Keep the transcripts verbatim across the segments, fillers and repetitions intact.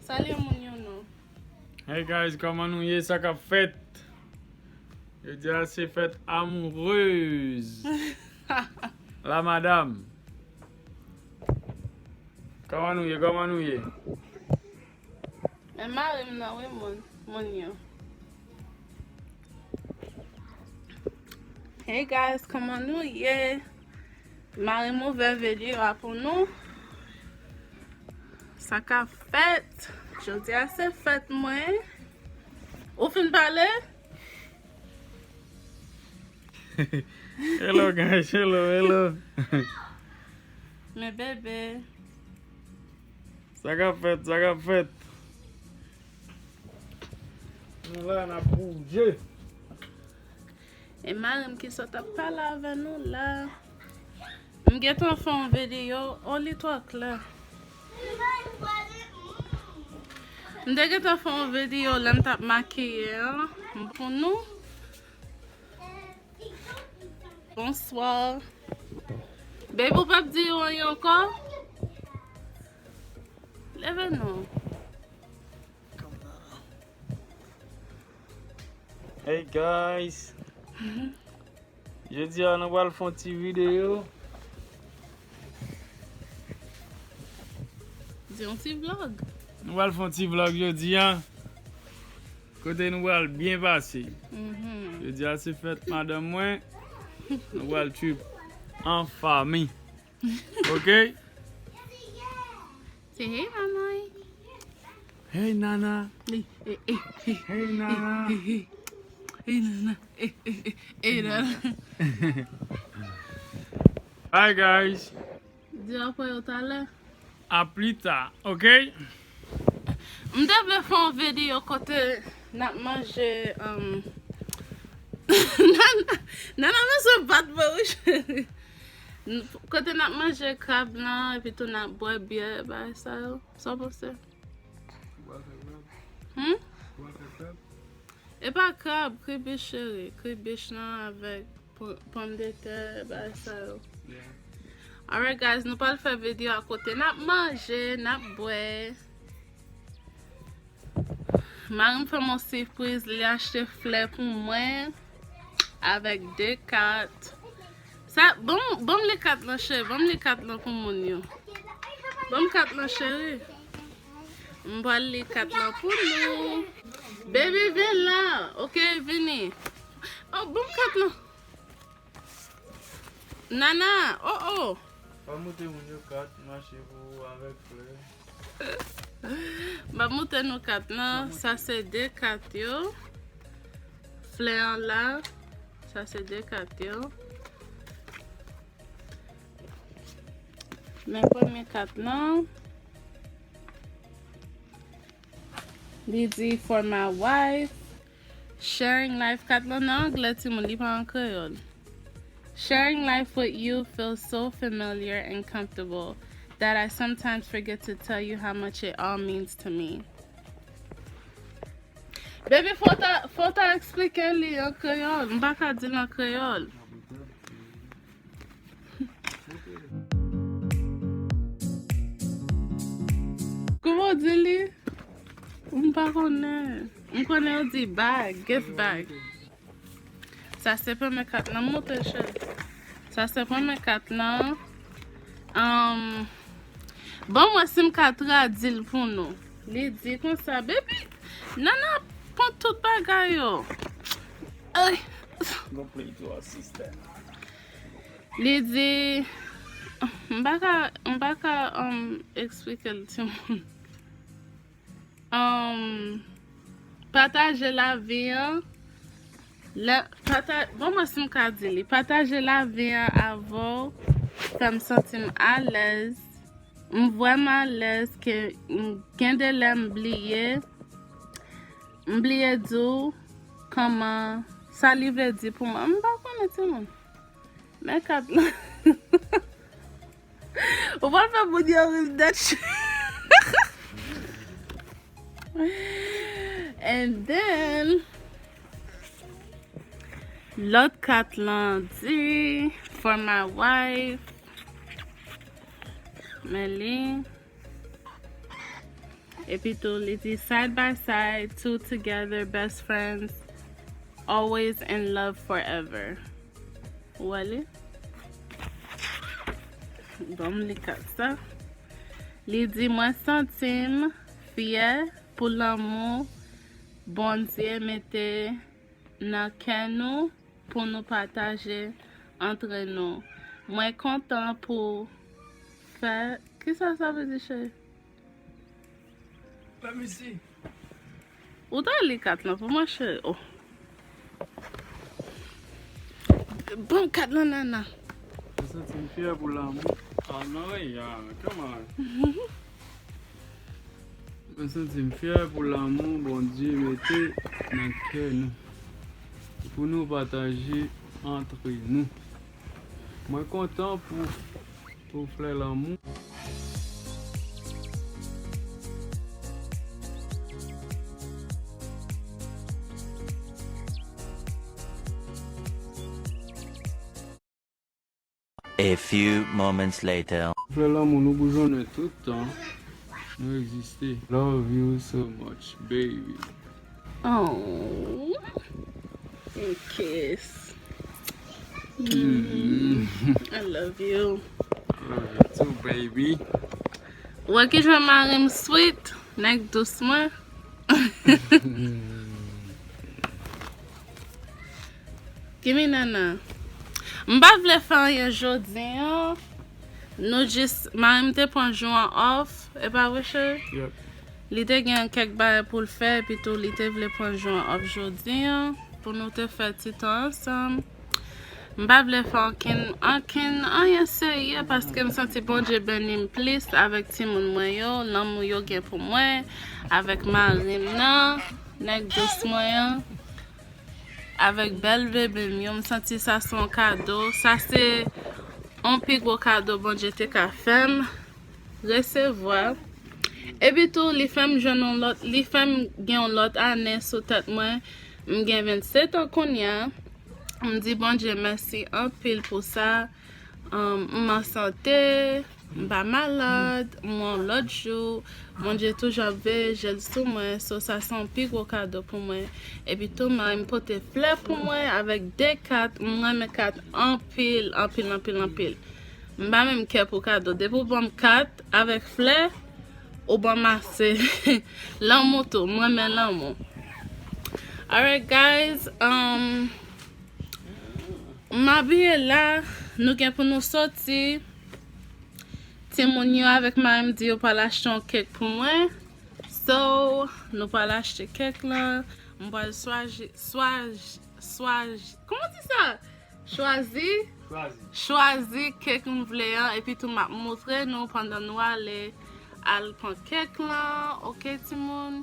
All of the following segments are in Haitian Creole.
Salye moun yo non. Hey guys, kòman nou ye? Sa k ap fèt? Jodi a se fèt amoureuse. La madam. Kòman nou ye? Kòman nou ye? Men mari m nan wi moun, moun yo. Hey guys, kòman nou ye? Mari m ouvè videyo a pou nou. Sa k ap fèt? Jodi a se fèt mwen. Ou fin pale? Hello guys, hello, hello. Men bebe. Sa k ap fèt, sa k ap fèt. Nou la, n ap bouje. E mari m ki sot ap pale avè nou la. M gentan fè yon videyo, oh, li twò klè. M te gentan fè yon videyo lè m t ap makiye an pou nou. Bonsoir. Baby, ou p ap di yo anyen ankò? Leve non. Hey guys. Jodi a nou pral fè yon ti videyo. Di yon ti vlog. Nou pral fè yon ti vlog jodi a. Kote nou pral byen pase. Mhm. Jodi a se fèt madanm mwen. Nou pral trip an fanmi. Ok? Say hey, Mama. Hey, Nana. Hey, hey, hey, hey. Hey, Nana. Hey, hey, hey. Hey, Nana. Hey, hey, hey. Hey, Nana. Bye, guys. Di apre yo talè. A pli ta, ok? M te vle fè yon videyo kote n ap manje, um, Nana, Nana bezwen bat mwen wi, cheri. N-, kote n ap manje krab lan, epi tou n ap bwè byè, bagay sa yo. Sa w panse? Ou pral fè krab? Hmm? Ou pral fè krab? E pa krab, kribich, cheri. Kribich lan avèk po-, pòmdetè, bagay sa yo. Yeah. Alright, guys, nou pral fè videyo a kote n ap manje, n ap bwè. Mari m fè m yon sipriz, li achte flè pou mwen avèk de kat. Sa, ban m, ban m li kat lan, cheri, ban m li kat lan pou moun yo. Ban m kat lan, cheri. M pral li kat lan pou nou. Baby, vin la. Ok, vini. Oh, ban m kat lan. Nana, oh, oh. Pa montre moun yo kat, mache pou ou avèk flè. M ap montre nou kat lan. Sa se de kat yo. Flè an la. Sa se de kat yo. Men premye kat lan. Li di, "For my wife." Sharing life, kat lan nan anglè, timoun, li pa an kreyòl. "Sharing life with you feels so familiar and comfortable that I sometimes forget to tell you how much it all means to me." Baby, fò ta, fò ta eksplike li an kreyòl. M pa ka di l an kreyòl. Kouman w di li? M pa konnen. M konnen yo di bag, gift bag. Sa se premye kat lan, montre cheri. Sa se premye kat lan. Um, bon, mwen si m ka tradui l pou nou. Li di konsa, baby, Nana pran tout bagay yo. Ay. Go play to our sister. Li di, m pa ka, m pa ka, um, eksplike l, timoun. Um, pataje lavi an. Lè, pata-, bon, mwen si m ka di li. Pataje lavi an avè w fè m santi m alèz. M vrèman alèz ke m, gen de lè m bliye. M bliye di w kòman sa li vle di pou mwen. M pa konnen, timoun. Men kat lan. Ou pral fè moun yo ri m nèt. And then, lòt kat lan di, "For my wife." Men li. Epi tou, li di, "Side by side, two together, best friends, always in love forever." Ou wè li? Ban m li kat sa. Li di, "Mwen santi m fyè pou lanmou Bondye mete nan kè nou pou nou pataje antre nou. Mwen kontan pou fè," kisa sa vle di, cheri? Mèsi. Ou ta li kat lan pou mwen, cheri. Oh. Ban m kat lan, Nana. Mwen santi m fyè pou lanmou. Ah, non, ya, come on. Mwen santi m fyè pou lanmou Bondye mete nan kè nou, pou nou pataje antre nou. Mwen kontan pou, pou flè lanmou. A few moments later. Flè lanmou, nou boujonnen tout tan nou egziste. Love you so much, baby. Oh, a kiss. Mm, I love you. Love you too, baby. Wè kijan mari m sweet, nèg dous mwen. Gimme Nana. M pa vle fè anyen jodi an. Nou jis, mari m te pran jou an off, e pa vre, cheri? Yep. Li te gen kèk bagay pou l fè, epi tou li te vle pran jou an off jodi an, pou nou te fè ti tan ansanm. M pa vle fè ankenn, ankenn, anyen serye, paske m santi Bondye beni m plis avèk timoun mwen yo, lanmou yo gen pou mwen, avèk mari m nan, nèg dous mwen an, avèk bèl bebe m yo. M santi sa se yon kado. Sa se yon pi gwo kado Bondye te ka fè m resevwa. Epi tou, li fè m jwenn yon lòt, li fè m gen yon lòt ane sou tèt mwen. M gen vennset an kounye a. M di Bondye mèsi anpil pou sa. Um, m an sante, m pa malad, m wè yon lòt jou. Bondye toujou ap veye je l sou mwen. So, sa se yon pi gwo kado pou mwen. Epi tou, mari m pote flè pou mwen avèk de kat. M renmen kat anpil, anpil, anpil, anpil. M pa menm kè pou kado. Depi w ban m kat avèk flè, ou ban m ase. Lanmou tou, m renmen lanmou. Alright, guys, um, m abiye la, nou gen pou nou soti. Timoun yo avèk mari m di yo pral achte yon kèk pou mwen. So, nou pral achte kèk lan. M pral swaji, swaj, swaj, kòman di sa? Chwazi, chwazi kèk m vle an, epi tou m ap montre nou pandan nou ale al pran kèk lan, oke timoun?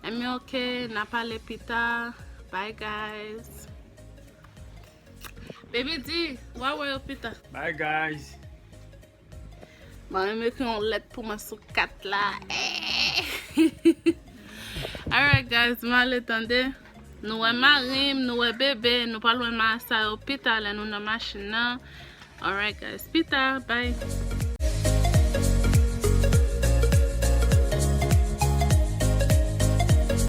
Enben oke, n a pale pita. Bye guys. Baby D, w a wè yo pita. Bye guys. Mwen menm ekri yon lèt pou mwen sou kat la. Alright guys, m ale tande. Nou wè mari m, nou wè bebe, nou pral wè mari sa yo pita lè nou nan machin nan. Alright guys, pita, bye.